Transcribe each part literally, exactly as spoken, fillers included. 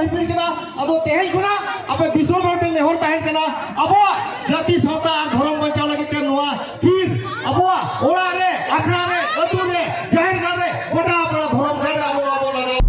ᱠᱟᱱᱟ᱾ ᱟᱫᱚ ᱛᱮᱦᱮᱧ ᱠᱷᱚᱱᱟᱜ ᱟᱯᱮ ᱫᱤᱥᱚᱢ ᱦᱚᱲ ᱴᱷᱮᱱ ᱱᱮᱦᱚᱨ ᱛᱟᱦᱮᱱ ᱠᱟᱱᱟ, ᱟᱵᱚᱣᱟᱜ ᱡᱟᱹᱛᱤ ᱥᱟᱶᱛᱟ ᱟᱨ ᱫᱷᱚᱨᱚᱢ ᱵᱟᱧᱪᱟᱣ ᱞᱟᱹᱜᱤᱫ ᱛᱮ ᱱᱚᱣᱟ ᱪᱤᱨ ᱟᱵᱚᱣᱟᱜ ᱚᱲᱟᱜ ᱨᱮ, ᱟᱠᱷᱲᱟ ᱨᱮ, ᱟᱹᱛᱩ ᱨᱮ, ᱡᱟᱦᱮᱨ ᱜᱟᱲ ᱨᱮ, ᱜᱚᱴᱟ ᱯᱟᱲᱟ ᱫᱷᱚᱨᱚᱢ ᱜᱟᱲ ᱨᱮ ᱟᱵᱚ ᱱᱚᱣᱟ ᱵᱚᱱ ᱞᱟᱜᱟᱣ᱾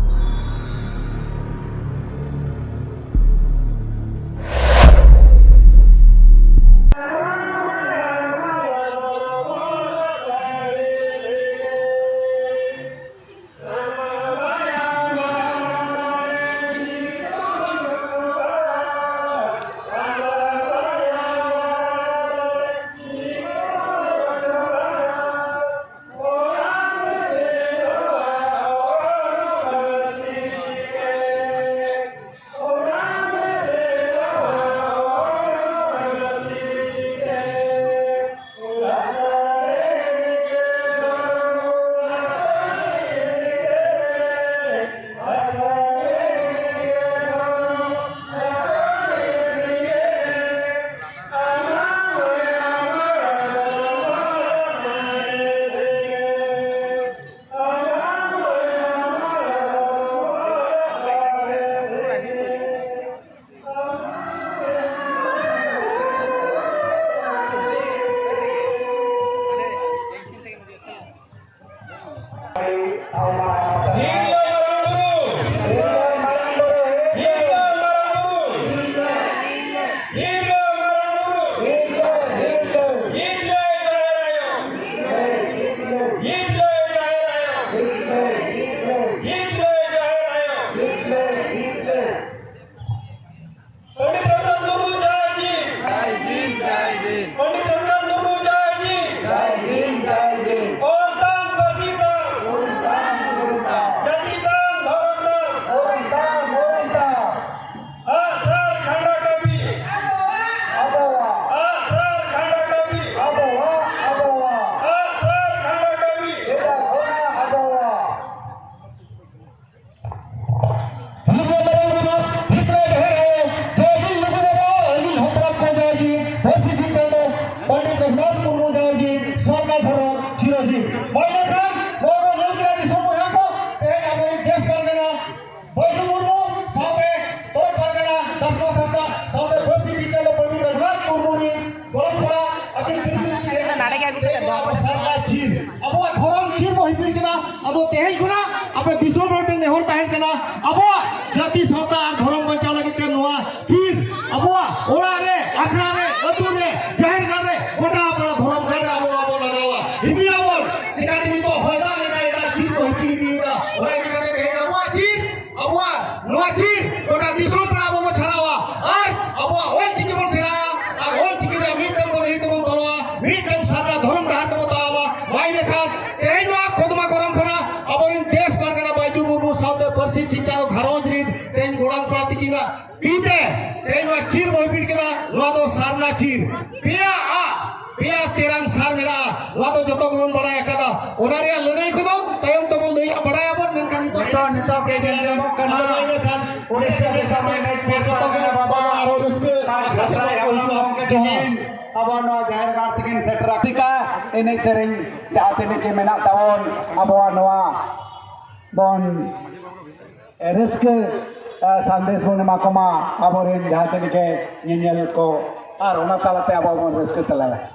ᱜᱚᱴᱟ ᱫᱤᱥᱚᱢ ᱯᱮᱲᱟ ᱟᱵᱚ ᱵᱚ ᱪᱷᱟᱨᱟᱣᱟ ᱟᱨ ᱟᱵᱚᱣᱟᱜ ᱚᱞ ᱪᱤᱠᱤ ᱵᱚᱱ ᱥᱮᱬᱟᱭᱟ ᱟᱨ ᱚᱞ ᱪᱤᱠᱤ ᱨᱮᱭᱟᱜ ᱢᱤᱫᱴᱟᱝ ᱵᱚᱱ ᱤᱭᱟᱹ ᱛᱮᱵᱚᱱ ᱛᱚᱞᱚᱜᱼᱟ, ᱢᱤᱫᱴᱟᱝ ᱥᱟᱨᱱᱟ ᱫᱷᱚᱨᱚᱢ ᱰᱟᱦᱟᱨ ᱛᱮᱵᱚᱱ ᱛᱟᱲᱟᱢᱟ᱾ ᱢᱟ ᱤᱱᱟᱹᱠᱷᱟᱱ ᱛᱮᱦᱮᱧ ᱱᱚᱣᱟ ᱠᱚᱫᱢᱟ ᱜᱚᱨᱚᱢ ᱠᱷᱚᱱᱟᱜ ᱟᱵᱚᱨᱮᱱ ᱫᱮᱥ ᱯᱟᱨᱜᱟᱱᱟ ᱵᱟᱭᱡᱩ ᱢᱩᱨᱢᱩ ᱥᱟᱶᱛᱮ ᱯᱟᱹᱨᱥᱤ ᱥᱤᱧᱪᱟᱨ ᱜᱷᱟᱨᱚᱸᱡᱽ ᱨᱤᱱ ᱛᱮᱦᱮᱧ ᱜᱚᱲᱟᱢ ᱠᱚᱲᱟ ᱛᱤᱠᱤᱱᱟᱜ ᱛᱤ ᱛᱮ ᱛᱮᱦᱮᱧ ᱱᱚᱣᱟ ᱪᱤᱨ ᱵᱚ ᱦᱤᱯᱤᱲ ᱠᱮᱫᱟ᱾ ᱱᱚᱣᱟ ᱫᱚ ᱥᱟᱨᱱᱟ ᱪᱤᱨ, ᱯᱮᱭᱟ ᱟᱜ, ᱯᱮᱭᱟ ᱛᱮᱨᱟᱝ ᱥᱟᱨ ᱢᱮᱱᱟᱜᱼᱟ᱾ ᱱᱚᱣᱟ ᱫᱚ ᱡᱚᱛᱚ ᱜᱮᱵᱚᱱ ᱵᱟᱲᱟᱭ ᱟᱠᱟᱫᱟ᱾ ᱚᱱᱟ ᱨᱮᱭᱟᱜ ᱞᱟᱹᱲᱦᱟᱹᱭ ᱠᱚᱫᱚ ᱛᱟᱭᱚᱢ ᱛᱮᱵᱚᱱ ᱞᱟᱹᱭᱟ, ᱵᱟᱲᱟᱭᱟᱵᱚᱱ, ᱢᱮᱱᱠᱷᱟᱱ ᱱᱤᱛᱚᱜ ᱱᱤᱛᱚᱜ, ᱱᱤᱛᱚᱜ ᱜᱮ ᱧᱮᱞ ᱧᱟᱢᱚᱜ ᱠᱟᱱᱟ᱾ ᱟᱫᱚ ᱢᱟ ᱤᱱᱟᱹ ᱠᱷᱟᱱ ᱩᱲᱤᱥᱥᱟ ᱫᱤᱥᱚᱢ ᱨᱮ ᱡᱚᱛᱚ ᱜᱮ ᱵᱟᱵᱟ ᱟᱨᱦᱚᱸ ᱨᱟᱹᱥᱠᱟᱹ ᱟᱨ ᱡᱷᱟᱥᱲᱟ ᱦᱮᱢᱵᱨᱚᱢ ᱜᱚᱢᱠᱮ ᱛᱤᱠᱤᱱ ᱟᱵᱚ ᱱᱚᱣᱟ ᱡᱟᱦᱮᱨ ᱜᱟᱲ ᱛᱮᱠᱤᱱ ᱥᱮᱴᱮᱨ ᱟᱠᱟᱱᱟ᱾ ᱮᱱᱮᱡ ᱥᱮᱨᱮᱧ ᱡᱟᱦᱟᱸ ᱛᱤᱱᱟᱹᱜ ᱜᱮ ᱢᱮᱱᱟᱜ ᱛᱟᱵᱚᱱ, ᱟᱵᱚᱣᱟᱜ ᱱᱚᱣᱟ ᱵᱚᱱ ᱨᱟᱹᱥᱠᱟᱹ, ᱟ, ᱥᱟᱸᱫᱮᱥ ᱵᱚᱱ ᱮᱢᱟ ᱠᱚᱢᱟ ᱟᱵᱚᱨᱮᱱ ᱡᱟᱦᱟᱸ ᱛᱤᱱᱟᱹᱜ ᱜᱮ ᱧᱮᱧᱮᱞ ᱠᱚ, ᱟᱨ ᱚᱱᱟ ᱛᱟᱞᱟᱛᱮ ᱟᱵᱚ ᱵᱚᱱ ᱨᱟᱹᱥᱠᱟᱹ ᱛᱟᱞᱟᱭᱟ᱾